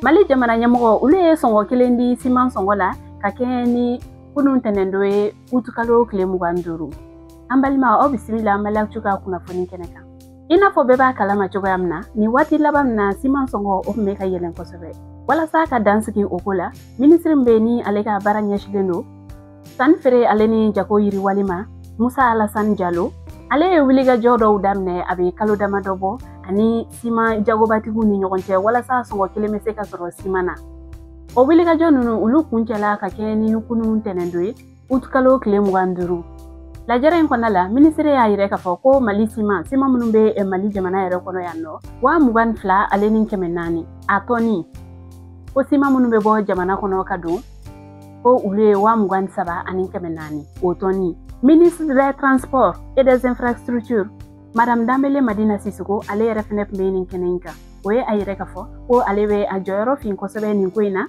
Mali jamana ɲɛmɔgɔ olu ye sɔngɔ kelen di siman sɔngɔ la ka kɛɲɛ ni kunun tɛnɛndon ye utukalo tile 25. An balima, aw bisimila Maliactu ka kunnafoni kɛnɛ kan. I n'a fɔ bɛɛ b'a kalama cogoya min na, nin waati laban min na, siman sɔngɔ o tun bɛ ka yɛlɛn kosɛbɛ. Walasa ka dan sigi o ko la, minisiri min bɛ ni ale ka baara ɲɛsilen don sanni feere ale ni jago yiriwali ma, Musa Alasani Jalo, ale ye wulikajɔ dɔw daminɛ a bɛ kalo damadɔ bɔ ani siman jagobatigiw ni ɲɔgɔn cɛ, walasa sɔngɔ kelen bɛ se ka sɔrɔ siman na. O wulikajɔ ninnu olu kuncɛla ka kɛɲɛ ni kunun tɛnɛndon ye utukalo tile 25. Lajɛrɛ in kɔnɔna la, minisiri y'a yira k'a fɔ ko Mali siman, siman minnu bɛ Mali jamana yɛrɛ kɔnɔ yan nɔ, 22,400 a tɔni, ko siman minnu bɛ bɔ jamana kɔnɔ ka don, ko olu ye 23,400 o tɔni. Ministre des Transports et des Infrastructures, Madame Dambele Madina Sissoko, ale yɛrɛ fɛnɛ tun bɛ nin kɛnɛ in kan. O ye a yɛrɛ k'a fɔ ko ale bɛ a jɔyɔrɔ fin kosɛbɛ nin ko in na,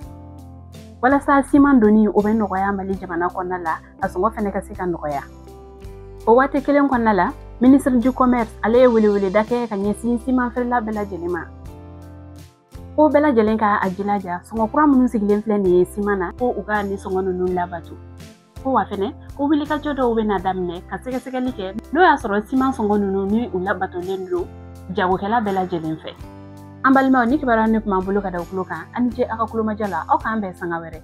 walasa siman donni o bɛ nɔgɔya Mali jamana kɔnɔna la, a sɔngɔ fɛnɛ ka se ka nɔgɔya. O waati kelen kɔnɔna la, ministre du Commerce, ale ye weleweleda kɛ ka ɲɛsin siman feerela bɛɛ lajɛlen ma, ko bɛɛ lajɛlen ka a jilaja, sɔngɔ kura minnu sigilen filɛ nin ye siman na, ko u ka nin sɔngɔ ninnu labato. Ko wa fɛnɛ, ko wulikajɔ dɔw bɛna daminɛ ka sɛgɛsɛgɛli kɛ n'o y'a sɔrɔ siman sɔngɔ ninnu ni u labatolen don jagokɛla bɛɛ lajɛlen fɛ. An balimaw, ni kibaruya ne tun b'an bolo ka da tulo kan, an ni ce aw ka kulomajɔ la. Aw k'an bɛn sanga wɛrɛ.